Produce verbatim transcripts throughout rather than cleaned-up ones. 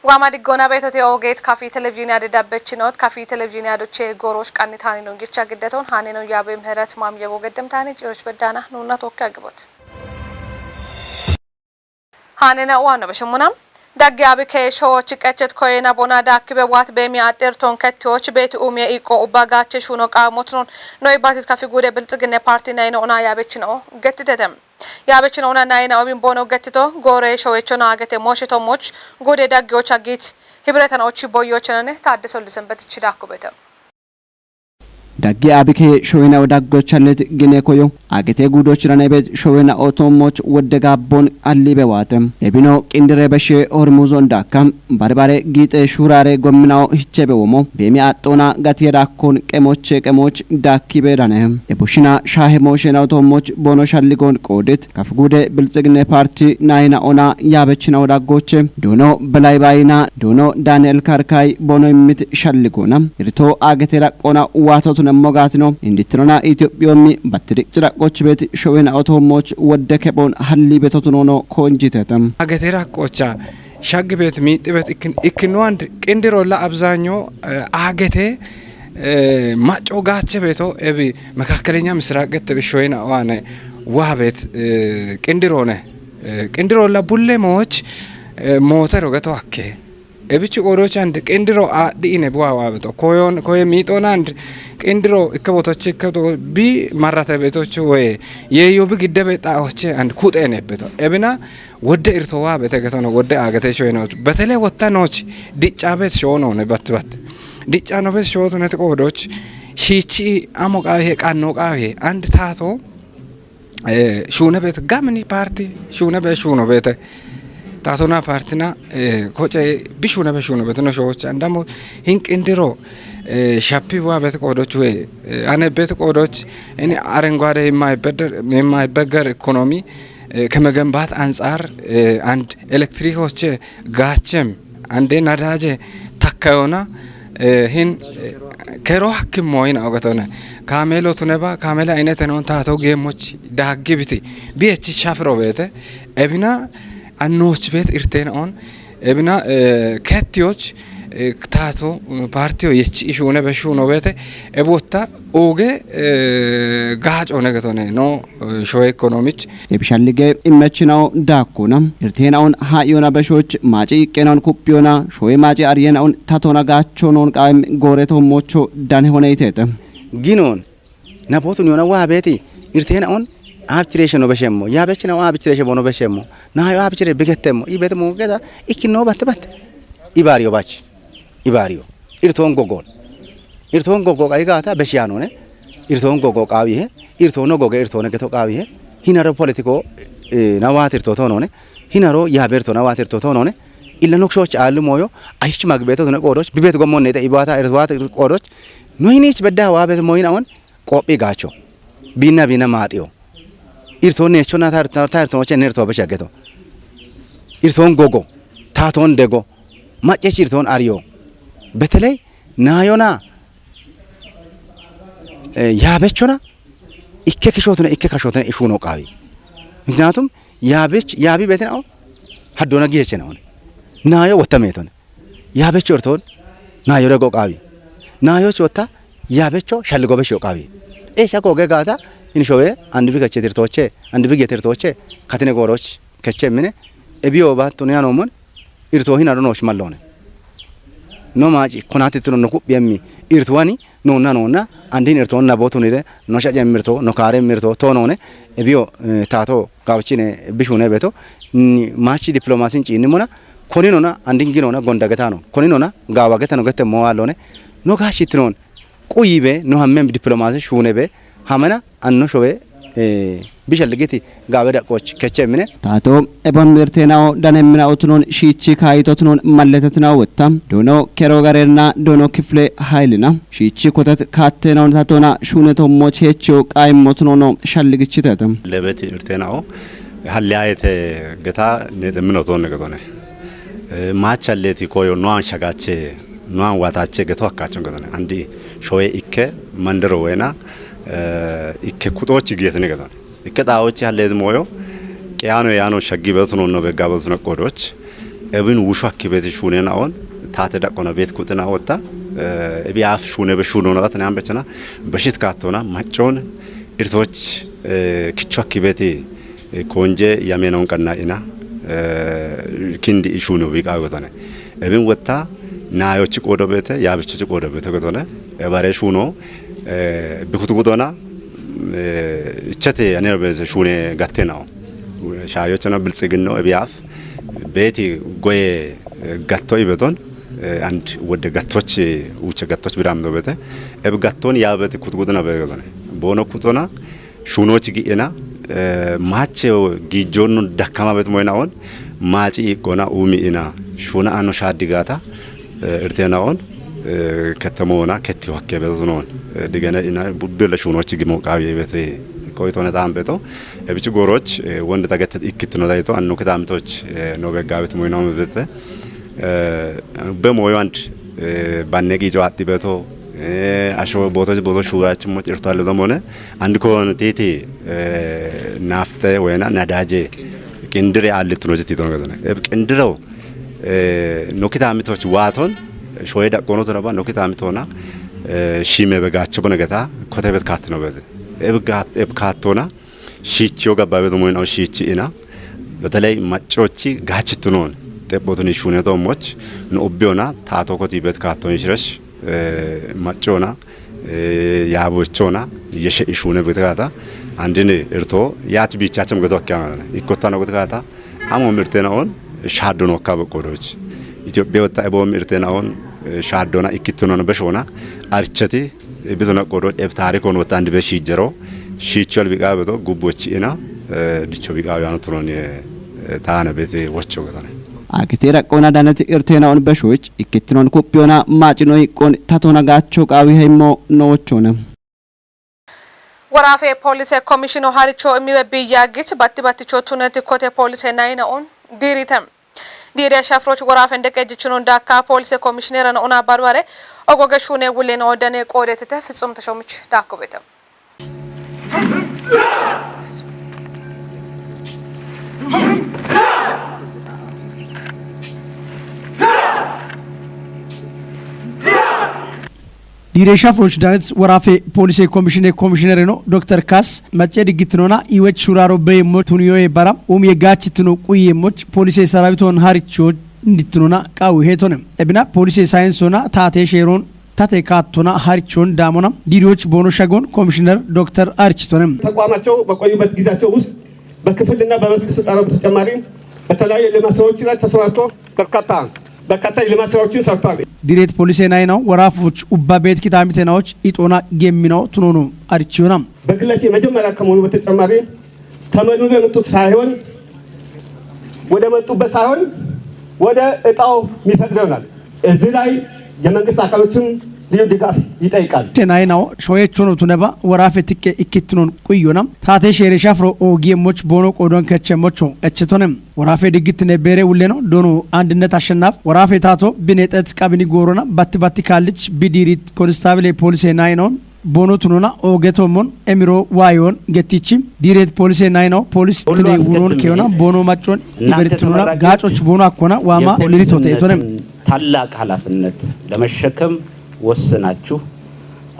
Waama diggoona beetote oogeet kafi televizhiiniyade dabbechinoot, kafi televizhiiniyadoche goorosh qannitaanino gicha giddeton haaneno yaabe ምህረት ማምየጎ ገደምታኒ ጭሮች በዳና ኑና ተወኪ አግቦት። Haanena waanno beshemmuna. Dagge abi keeshshowochi qechet koyena bona daakkibe waat beemi axxirton kettiyoch beeti umiye iqqo ubba gaache shuuno qaamotnon no ibbatit kafi guude bilxiginne paarti nayino ona yaabechino gettitete. Yaabechino ona nayina obin boono gettito goore showechona agete mooshito moch guude daggeyoch aggit hibretan ochi boyyochonane taadde soldi sembetichi daakkubete. Dagge abike showena odaggochalet gine koyo agete gudochira nebet showena otomoch wodde gabbon allibe waate. Ebino qindire beshe hormuzon dakka barbare giixe shurare gomminao hichebe womo bemi axxona gatiye dakkon qemoche qemoch dakkibe dane. Ebushina shahe moshena otomoch bono shalligon qodet kaf gude bilxiginne parti nayina ona yaabechina odaggoche duno belay bayina duno Daniel Karkay bono immit shalligona irto agete daqqona waatotun emmo gaatino. Indittinona Itophiyoommi battidiqci daqqoch beeti showena otoommoch wodde kephoon halli betotunono koonjitete. Agete daqqocha shaggi beet miixxi beet ikkin-, ikkinno and qindirolla abzaanyo, eh, agete, eh, macco gaache beeto ebi mekaakkelenya misiraaqette bi showena waane waa beet, eh, qindiroone. Eh, qindirolla bulle mooch, eh, mootero geto akke. Ebichi qoodoochi and qindiro aadhi ine buwa waabeto. Koyon, koye miixoona and qindiro ikke botochi ikke to bi marrate betochi woye. Yeeyo bi gidde be xaoche and kuxe ene beto. Ebina wodde irto waabete getono, wodde agete shoyno. Betele wotta noochi dicca bet shono ne bat bat. Dicca no bet shoto ne qoodoochi. Shiichi amo qaawe, qanno qaawe. And taato eh, shuune beete gamini paarti shuune bee shuuno beete. Taatona paartina, eh, koce bi shuune bee shuuno beete no shoocha. Andamo hin qindiro, eh, shappi waa beete qoodoch we, eh, ane beete qoodoch ini አረንጓዴ የማይበደር፣ የማይበገር ኢኮኖሚ፣ eh, ከመገንባት አንጻር፣ eh, and ኤሌክትሪኮች ጋቸም አንዴ ነዳጄ takkayona, eh, hin, eh, kero hakkimmo hin ogetone. Kaamelo tuneba, kaamela aynete non taato geemmoch daaggibiti. Bi echi shafiro beete. Ebina annoch beet irtena on. Ebina, eh, kettiyoch, eh, taato, eh, partiyo yechi ishuune be shuuno beete. Ebotta oge, eh, gaaco ne getone no, eh, shoye ekonomich. Ebishallige immechinaw daakkona. Irteenawn haa'yona beshoch maaci iqqeenawn kuphiyona shoye maaci ariyenawn tatona gaachonon qaayim gooreto mocho dane honeytete. Ginon, nabotun yona waa beeti, irteenawn aabchireeshe no beshemmo, yaabechinaw aabchireeshe bono beshemmo, naayo aabchire bigettemmo, ibetemo geda, ikkinno batte batte. Ibaariyo bach. Ibaariyo. Irtoon gogoon. Irtoon gogoo qayi gaata beshi yaanone. Irtoon gogoo qaawihe. Irtoono goge irtoone geto qaawihe. Hinaro politiko, eh, nawaat irtoo toonone. Hinaro yaabe irtoo nawaat irtoo toonone. Illa nokshoch aallu mooyo. Ayich magbeeto tune qoodoch. Bibet gommonne ite ibaata irtwaat qoodoch. No hinich bedda waa bet moyina on. Qoophi gaacho. Biinna biinna maaxiyo. Irtoon neechonna tar-, tar-, tar-, irtoon chenne irtoo beshi aggeto. Irtoon gogo. Taatoon dego. Macce chirton ariyo. Beteley naayona, eh, yaabechona ikke kishotuna, ikke kashotuna ishuno qaawi. Miknaatum yaabech, yaabi betinao haddona giyechena one. Naayo wotta meetone. Yaabecho irton naayo rego qaawi. Naayoch wotta yaabecho shalligo besho qaawi. E shako ge gaata in showe andi bi keche tirtoche, andi bi ge tirtoche katine gooroch keche mine ebiyo ba tuniya nomon irtoo hinaro nooch malloone. No maaci kunatitino no kuphiyemmi irtuwani noonna noonna andin irtoon nabootunire no shacemmirto no kaaremmirto toonone ebiyo, eh, taato gaawchine bishune beto ni maachi diplomasin ciinnimona koninona andin ginona gonda getano koninona gaawa getano gette mowaallone no gaashitinoon quyibe no hammem diplomasi shuunebe hamana anno showe, eh, bishalligiti gaawe daqqoch keche mine. Taato ebon mirtenao danemina otunon shiichi kaayitotunon malletetnao wotta. Duno kero garerna duno kifle haylina. Shiichi kotet kaattenaon tatona shuunetommoch hecho qaayimmotunono shalligichitete. Lebeti irtenao halli ayete geta neexemino toonne getone. Eh, maachalleeti koyo noan shagache, noan waatache geto akkaachon getone. Andi showe ikke mandero wena, eh, ikke kuxoochi giyetine getone. Ikke xaawochi halleeti mooyo, qeyaano yaano shaggi beetuno no begga beetuno qoodoch. Ebin wushu akki beti shunena on, tate daqqona bet kuxina otta, ebi af shune be shuno na gatne ambechana, beshit kattona, maccon, irtoch, kicho akki beti, konje yamena on qanna ina, kindi ishune bi qawetone. Ebin wetta, nayochi qodo bete, yabichochi qodo bete gotone, ebare shuno, bikutu gudona, ichate ane be shune gattena. Shayochana biltsigino ebi af, beti goye gatto ibeton, and wode gattoch, uche gattoch biram do bete, ebi gatton yabeti kutgudna begotone. Bono kutona, shunoch gi'ena, mache gijon dakkama bet moyna on, maci iqona umi ina, shuna ano shadigata, irtena on, kettemona ketti hakke beton on. Digene ina buddele shunoch gimo qawi bete, koytone tambeto, ebichi goroch, wonde tagetet ikkitno dayto, anno ketamitoch, no begabet moyna bete, be moyo and, banne gijo atti beto, asho boto boto shugach mo irtale domone, and kon titi, nafte wena nadaje, kindire allit no jiti ton gazana. Eb kindiro, no ketamitoch waton, shoye daqqono to raba, no ketamitona, shime be gacho bona geta, kotebet katno bete. Eb gat-, eb kattona, shichiyo gabbabe domoyin on shichi ina. Beteley maccochi gachitunon, xebbotun ishune doommoch, no ubbiyona, tato koti bet katton shiresh, maccona, yabochona, yeshe ishune betegata, andine irto, yach bichachem geto akkana, ikkotano betegata, amo mirtena on, shaddono kabe qodoch. Ethiopia wetta ebo mirtena on, shaddono ikkittunon beshona, archeti, bizona qodo, eb tarikon wetta and be shijero, shichol biqa beto, gubbochi ina, dicho biqa yano tunon, tana bete wocho getone. Akitera qona danati irtena on beshoch, ikkittunon kuppiona, macino iqqon, tatona gacho qawi haymo no wochone. Waraafe poolise komishino haricho imiwe biyyagich batti batticho tuneti kote poolise nayina on diirite. Diire shafroch waraafen deqejichino dakka poolise komishinera no una barbare ogoge shune wulle no dane qoodetete Fitsum Tashomich dakko bete. Diireesha Afroch Danet waraafe poolise komishine komishinere no Doktar Kaas macce diggittinoona iwech shuraaro beyemmoch tuniyoye bara umiye gaachitino quyiyemmoch poolise sarawiton haricho ndittinona qawi heetone. Ebina poolise saayensona taate sheeroon tate kaattona harichoon daamona diiriyoch boono shagoon komishiner Doktar Arichitone. ተቋማቸው በቆዩበት ጊዜያቸው ውስጥ በክፍልና በመስክ ስልጠና በተጨማሪ በተለያዩ የልማት ስራዎች ላይ ተሰማርቶ በርካታ በርካታ የልማት ስራዎችን ሰርቷል። Direet poolise nayinaw waraafoch ubba beet kitaamitenawoch ixoona geemminaw tunoono arichiyona. በግላቸው የመጀመሪያ ከመሆኑ በተጨማሪ ተመልምሎ የመጡት ሳይሆን ወደ መጡበት ሳይሆን ወደ እጣው የሚፈቅድ ይሆናል። እዚህ ላይ የመንግስት አካሎችም ልዩ ድጋፍ ይጠይቃል። Nayinaw shoyechono tuneba waraafe tikke ikkittinon quyiyona taate sheere shafro oogiye moch boono qoodon keche mocho echetonem. Waraafe diggittine beere wulleno doono Andinnet Ashennaf waraafe taato bine xet qabini goorona batti batti kaallich bi diirit konistaabile poolise nayinaw boono tunona ooge tommon emiro waayoon gettichi diireet poolise nayinaw poolis tine wuroon keyona boono maccoon iberit tunona gaacoch boono akkona waama miritote etone. ታላቅ ኃላፊነት ለመሸከም ወስናችሁ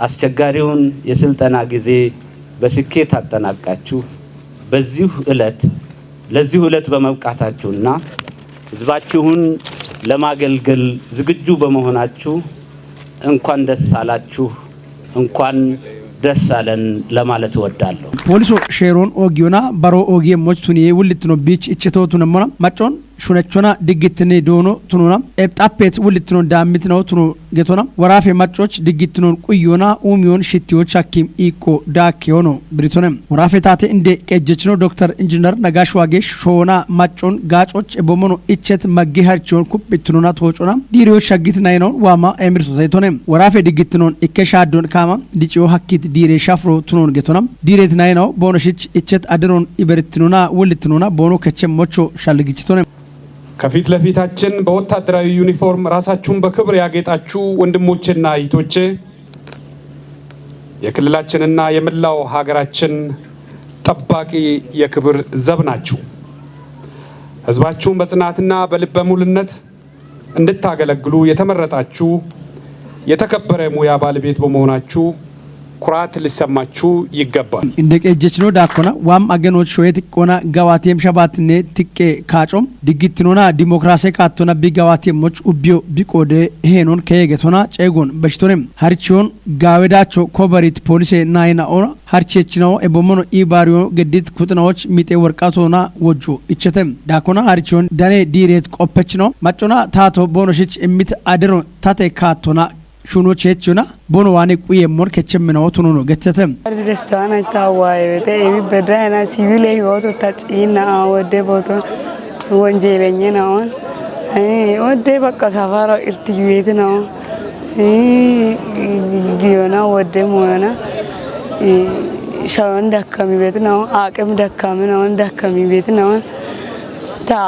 አስቸጋሪውን የስልጠና ጊዜ በስኬት አጠናቃችሁ በዚሁ ዕለት ለዚሁ ዕለት በመብቃታችሁና ህዝባችሁን ለማገልገል ዝግጁ በመሆናችሁ እንኳን ደስ አላችሁ፣ እንኳን ደስ አለን ለማለት እወዳለሁ። Pooliso sheeroon oogiyona baroo oogiye moch tuniye wullittino biich ichetootune mona maccoon shunechona diggittine doono tunona eb xappet wullittino daammitinaw tuno getona waraafe maccoch diggittinon quyiyona uumiyon shittiyoch hakkim iiqqo daakkeyoono biritonem. Waraafe taate inde qejjechino Doktar Injiner Nagash Waage shoona maccoon gaacoch ebommono ichet maggi harichoon kuphittinona toocona diiriyoch shaggit nayinaw waama emirtote etone. Waraafe diggittinon ikke shaaddon kaama diciyo hakkit diire shafro tunon getona diireet nayinaw boonoshich ichet adiron iberittinona wullittinona boono keche mocho shalligichitone. ከፊት ለፊታችን በወታደራዊ ዩኒፎርም ራሳችሁን በክብር ያጌጣችሁ ወንድሞቼና እህቶቼ የክልላችንና የመላው ሀገራችን ጠባቂ የክብር ዘብ ናችሁ። ህዝባችሁን በጽናትና በልበ ሙሉነት እንድታገለግሉ የተመረጣችሁ የተከበረ ሙያ ባለቤት በመሆናችሁ ኩራት ሊሰማችሁ ይገባል። Inde qeejjechino daakkona waam agenoch shoyet qona gawaateem shabaatinne tiqqe kaacom diggittinoona dimokiraase kaattona bi gawaateemoch ubbiyo bi qoode heenoon keyeegetona ceegoon beshitoneem harichiyoon gaawedaacho kobarit poolise naayina'oona harcheechinawo ebommono iibaariyo geddit kuxinawoch mixe worqatoona wojjo ichete daakkona harichiyoon dane diireet qoppechinawo maccona taato boonoshich immit adero tate kaattona shuunocheechiyona bono waane quyeemmon kechemminawo tunono gettete. Destaana tawaayewete ebi bedayena sivile hiyooto taciinna awodde booto wonjeelenye naon odde baqqa safara irtigiweeti naon giyona wodde moyona shayon dakkami beeti naon aqim dakkami naon dakkami beeti naon ta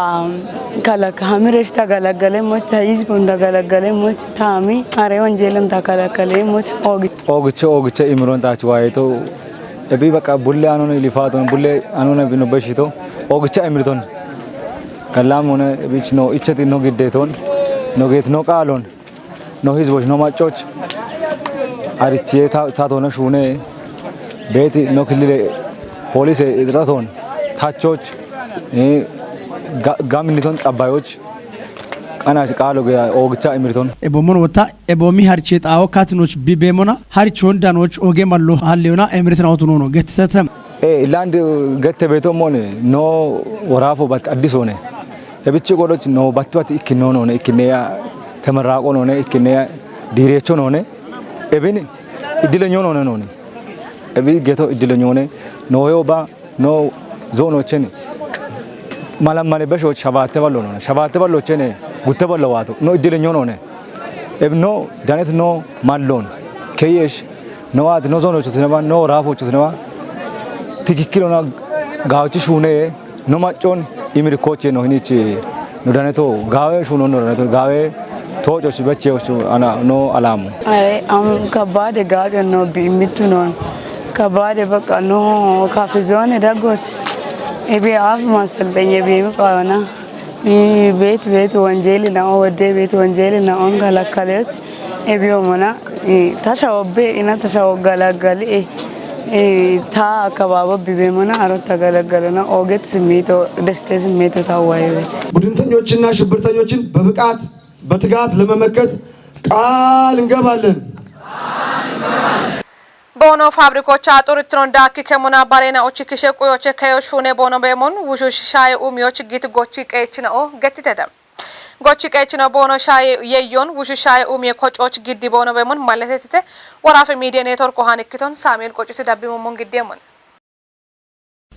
kalaka hamiresh ta galagale moch ta izbon ta galagale moch taami are wonjeelen ta kalakale moch ogi. Oogicha oogicha imiron taach waayeto ebi baqa bulle anon ilifaaton bulle anon ebi no beshito oogicha imirton gallam hone ebich no icheti no giddeton no geet no qaalon no hizboch no maccoch arichiye tatona shuune beeti no killile poolise ixiraton tachoch gaminniton xabbayoch qanas qaalo geya oogicha imirton. Ebomon wota ebomi harche xaawo katinoch bibeemona harichon danoch oge mallo halliyona emiritna otunono gettisete. E land gette beeto mone no woraafo bat addisone ebichi godoch no battu bat ikkinno none ikkinneya temerraaqo none ikkinneya diireecho none ebin iddilenyo none none ebi geto iddilenyo ne nooyo ba no zoonochen malammale beshoch shabaatte ballo none shabaatte ballochene gutte ballo waato no iddilenyo none Ebno danet no mallon keyesh no at no zonocho tinaba no rafo cho tinaba tikikkilo na gawchi shune no maccon imir koche no hinichi no daneto gawe shuno no daneto gawe tocho shi beche ana no alamu. Are am kabade gawe no bi mitu non kabade baka no kafizone dagot ebi af masaltenye bi mi kawana. ቤት ቤት ወንጀል ነው ወደ ቤት ወንጀል ነው እንከለከለች እቢዮመና ተሻወቤ እና ተሻወ ገለገል ታ አካባቢ ቢቤመና አሮት ተገለገለና ኦገት ስሜቶ ደስቴ ስሜቶ ታዋይ ቤት ቡድንተኞችና ሽብርተኞችን በብቃት በትጋት ለመመከት ቃል እንገባለን። Boono faabirikoocha xurrittinonna daakkike muna bareenaochi kishe quyoche keyo shuune boono beemon wushush shaaye umiyoch git gochi qeechinao gettitete. Gochi qeechino boono shaaye yeyyon wushush shaaye umiye kococh giddi boono beemon malletetete. Worafe miidiye neetworko haan ikkiton Saami'el Qocisi dabbimummon giddeemon.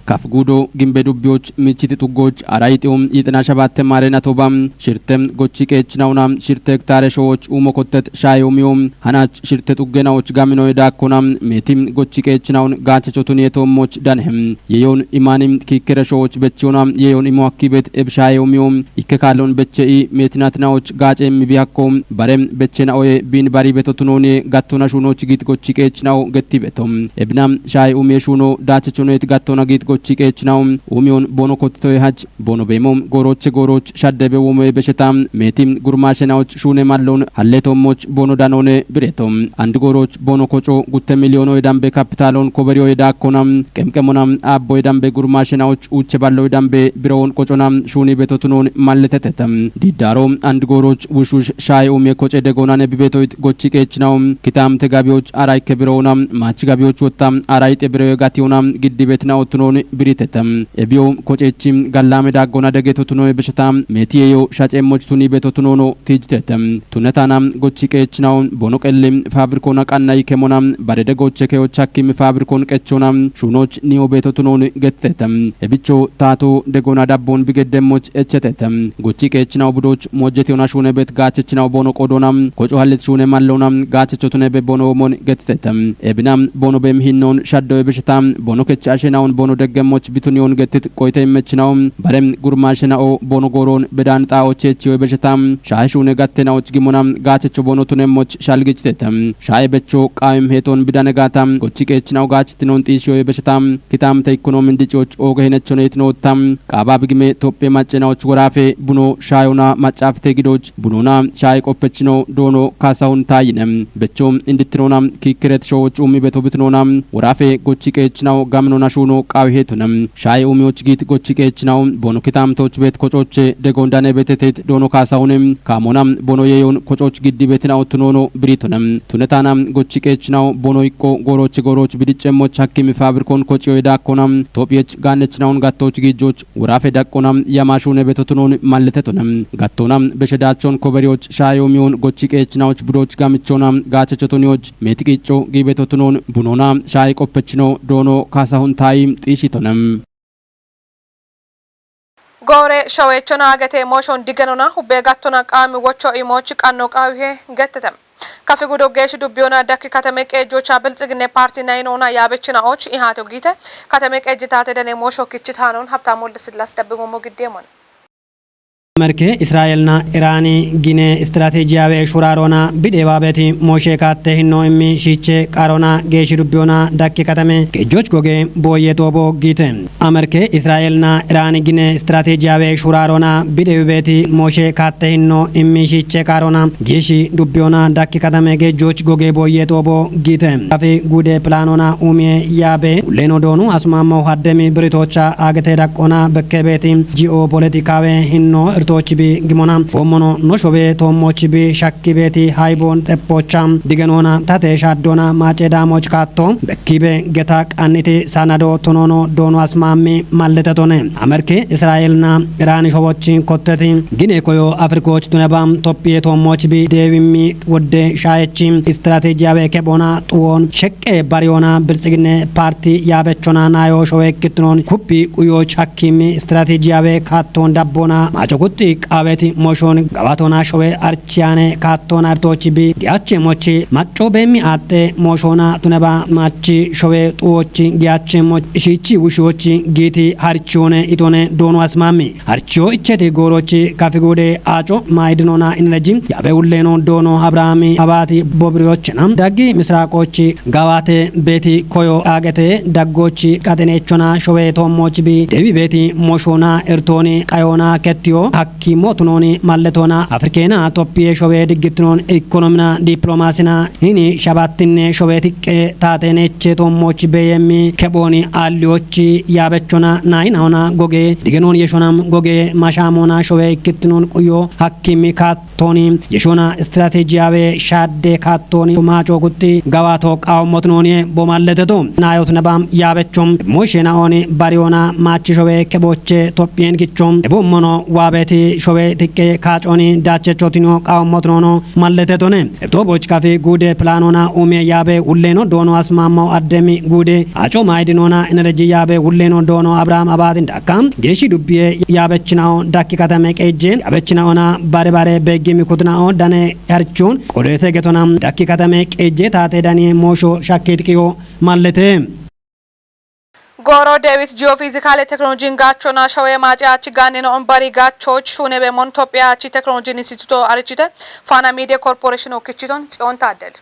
Kaf guudo gimbe dubbiyoch michiti xuggoch ara yixiyo yixina shabatte maare natoba shirte gochi qeechinawuna shirte hektaare showoch uumo kottet shaaye umiyo hanach shirte xuggenawoch gaminoye daakkona meeti gochi qeechinawun gaachechotuniyetoommoch danhem yeyoon imaani kiikkere showoch bechiyona yeyoon imo akkibet eb shaaye umiyo ikke kaallon beche'i meetinatinawoch gaace immi bihakko bare bechena oye biin bari betotunooniye gattona shuunoch giit gochi qeechina'o getti beto. Ebina shaaye umiye shuuno daachechonoyet gattona giit gochi qeechina'o umiyon boono kottitoye hach boono beemo gooroche gooroch shadde be womoye besheta meeti gurmaashena'och shuune mallon halleetoommoch boono danoone bireto. Andi gooroch boono koco gutte miliyoonoye dambe kapitaalon koberiyoye daakkona qemqemona aabboye dambe gurmaashena'och uuche balloye dambe birowon qocona shuuni betotunoon malletetete. Diiddaaro andi gooroch wushush shaaye umiye koce degoonane bibetoyit gochi qeechinawo kitaamte gabiyoch araykke birowona maachi gabiyoch wotta arayxe biroye gatiyona giddi betina ottunoon biritete. Ebiyo koceechi gallaame daaggona degetotunoye besheta meetiyeyo shaceemmoch tuni betotunoono tiijitete. Tunetana gochi qeechinawo bono qelli faabirkoona qannayi kemona bare degooche keyoch hakkimi faabirkoon qechona shuunoch niyo beetotunoon getitete. Ebicho taato degoona dabboon bigeddemmoch echetete. Gochi qeechinawo budoch moojjetiyona shuune bet gaachechinawo boono qoodona koco hallet shuune mallona gaachechotune be boono womon getitete. Ebina boono beem hinnoon shaddoye besheta boono kech ashenawon boono Gemmoch bituniyon gettit qoyte immechinaw, bare gurmaashe na'o bono gooroon bedan xaa'och echiyo ebesheta, shaa'e shuune gatte na'och gimona gaachecho bono tunemmoch shalgichiteta. Shaa'e becho qaawim heeton bidane gaata, gochi qeechinaw gaachitinon xiishiyo ebesheta, kitamte ikkonomin diciyoch ooge henechoneyt nootta, qaaba bigime Tophiye macce na'och woraafe buno shaayona maccaafite gidoch, bunona shaa'e qoppechino doono kaasahun taayine. Becho indittinona kiikkeret shooch ummi beto bitinona, woraafe gochi qeechinaw gaminona shuuno qaawi heetona. Shaa'e umiyoch giit gochi qeechinaw, bono kitamtoch bet kocoche degon dane betetet doono kaasahune, kaamona bono yeeyon kococh giddi betina ottunono biritona. Tunetana gochi qeechinaw, bono iqqo gooroche gooroch bidicemmoch hakkimi fabrikon kociyo edakkona, Tophiyech gaannechinawun gattoch giijjoch, woraafe daqqona yama shuune betotunon malletetona. Gattona beshe daachon koberiyoch shaa'e umiyon gochi qeechinawoch budoch gamichona gaachechotuniyoch meeti qiicco giibetotunon bunona shaa'e qoppechino doono kaasahun taayi xiishitona. Goore showechona agete mooshon digenona hubbe gattona qaami wocho imooch qanno qaawihe gettete. Kafi gudo geesh dubbiyona dakki katame qeejjocha Bilxiginne Paarti nayinona yaabechina ooch ihaato giite. Katame qeejji taate dane moosho kichitaanon Habtaam Wolde Sillas dabbi mommo giddeemon. Amerke Israa'elna Iraani gine istirateejiyawe shuraarona bidheewaabeti mooshe kaatte hinno immi shiiche qaarona geeshi dubbiyona dakki katame qeejjoch goge booyye toobo giite. Amerke Israa'elna Iraani gine istirateejiyawe shuraarona bidheewi beeti mooshe kaatte hinno immi shiiche qaarona geeshi dubbiyona dakki katame geejjoch goge booyye toobo giite. Kafi guude pilaanona umiye yaabe ulleno doonu asmaammo haddemi biritocha agete daqqona bekke beeti ji'o politikaawe hinno irtoochi bi gimona. Foommono no shobe toommochi bi shakki beeti hayboon xeppocha digenona tate shaaddona maace daamoch kaatto bekkibe geta qanniti sanado tonono doono asmaammi malletetone. Amerke Israa'elna Iraani shobochi kotteti gine koyo Afrikooch tuneba Tophiye toommoch bi deewimmi wodde shaayechi istirateejiyawe kephona xuwon sheqqe bariyona Bilxiginne Paarti yaabechona naayo showe ikkittinon kuppi quyoch hakkimi istirateejiyawe kaatton dabbona maaco kutti qaaweti mooshon gabatona showe archiyane kaattona irtoochi bi giyache mochi macco beemmi aaxxe mooshona tuneba maachi showe xuwochi giyache moch ishiichi wushiyochi giiti harchiyoone itone doono asmaammi. Harchiyo icheti goorochi kafi guude aaco maayidinona inereji yaabe ulleno doono Abrahaami abaati bobiriyochena daggi misiraaqoochi gawaate beeti koyo agete daggoochi qaxenechona showe toommoch bi deewi beeti moshona irtooni qayona kettiyo hakki mootunooni malletona Afrikeena Tophiye showe diggittinoon ikonomina diplomaasina hini shabattinne showe tiqqe taate neche toommoch beyemmi kephooni aalliyochi yaabechona naayinahona goge digenoon yeshonam goge mashaamona showe ikkittinoon quyo hakkimi kaattooni yeshona istirateejiyawe shaadde kaattooni maaco gutti gawaato qaawommotunooniye bo malleteto. Naayot nebam yaabecho mooshe na'ooni bariyona maachi showe kephoche Tophiyen gicho ebo mono waabeti showe tiqqe kaacooni daachechotino qaawommotunoono malletetone. Ebtooboch kafi guude pilaanona umiye yaabe ulleno doono asmaammo addemi guude aaco maayidinona inereji yaabe ulleno doono Abrahaam abaatin dakka geeshi dubbiye yaabechinao dakki katame qeejje yaabechina'ona bare bare beggimi kutina'o dane harchon qodeete getona dakki katame qeejje taate daniye moosho shakkit qiyo mallete. Gooro Deewit ji'o fiizikaale teknolojin gaachona showe maace aachi gaannino on bari gaachoch shuunebe mon Tophiya aachi teknolojin instituto arichite Faana Miidiya Korporeeshino kichiton Tsiyoon Taaddel.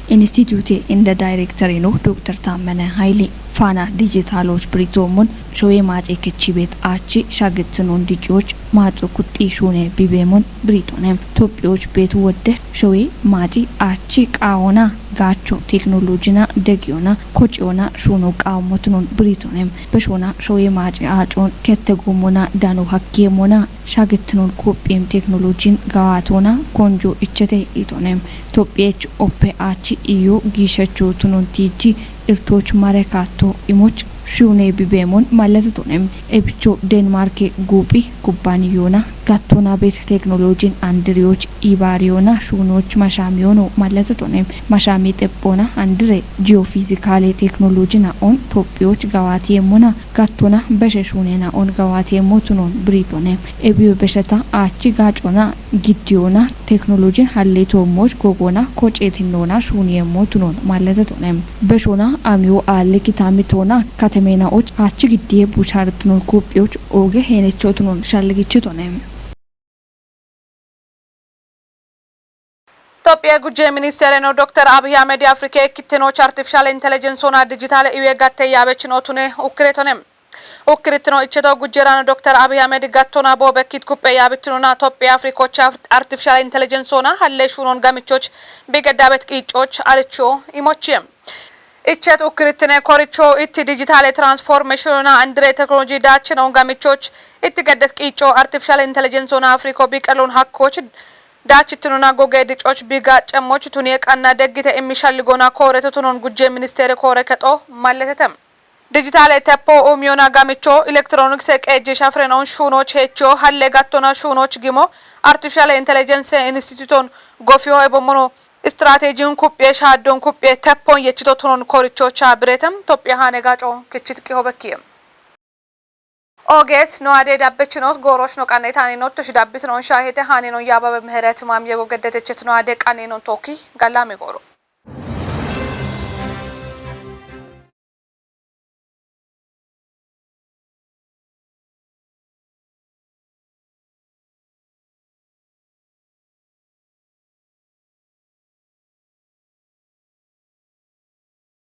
Institute inda daayirekterino Dokter Taammene Hayile Faana Dijitaaloch biritoomon showe maace kichibet aachi shaagitinoon diciyoch maaxo kuxxi shuune bibeemon biritoone. Tophiyoch beet wodde showe maaci aachi qaawona gaacho teknolojina degiyona kociyona shuuno qaawommotunon biritoone. Beshona showe maaci aacoon kette goommona dano hakkeemona shaagitinoon kopphiim teknolojin gawaatona konjo ichete itone. Tophiyech oppe aachi iyo giishecho tunon tiiji irtooch mare kaatto imoch shuune bibeemon malletetonem. Ebicho Denmarke guuphi kubbaaniyoona Gattona bet teknolojin andiriyoch ibariyona shunoch mashamiyono malletetone. Mashami xeppona andire geofizikale teknolojina on tophiyoch gawatiyemmona gattona beshe shunena on gawatiyemmotunon biritone. Ebiyo besheta achi gacona giddiyona teknolojin halletoomoch gogona kocetinona shuniyemmotunon malletetone. Beshona amiyo alle kitamitona katemenaoch achi giddiye buchartunon kuphiyoch oge henechotunon shalligichitone. Tophiya gujje ministere no Dokter Abiy Ahmed Afrika ikkitinoch artificial intelligence ona dijitale iwe gatte yaabechino tune ukkiretone. Ukkiritino icheto gujjerano Dokter Abiy Ahmed gattona boobe kit kuppe yaabitinona Tophiya Afrikocha artificial intelligence ona halle shunon gamichoch bigeddabet qiichoch aricho imochie. Ichet ukkiritine koricho itti dijitale transformation ona andire teknoloji daachino gamichoch itti geddet qiicho artificial intelligence ona Afriko biqalon hakkoch daachitinona goge dicoch biga cemmoch tuniye qanna deggite immi shalligona koore tutunon gujje ministere koore kexo malletete. Dijitale teppo umiyona gamicho elektronikse qeejje shafrenon shunoch hecho halle gattona shunoch gimo artificial intelligence instituton gofiyo ebommono strategiyin kuphiye shaaddon kuphiye teppon yechito tunon koricho cha biretem Tophiya hane gaco kichit qiho bekkiye. Ogeet no ade dabbechinot gooroch no qanne tani not tush dabbit non shahete hane non yababe meheret mam yego geddetechet no ade qanne non tokki gallame gooro.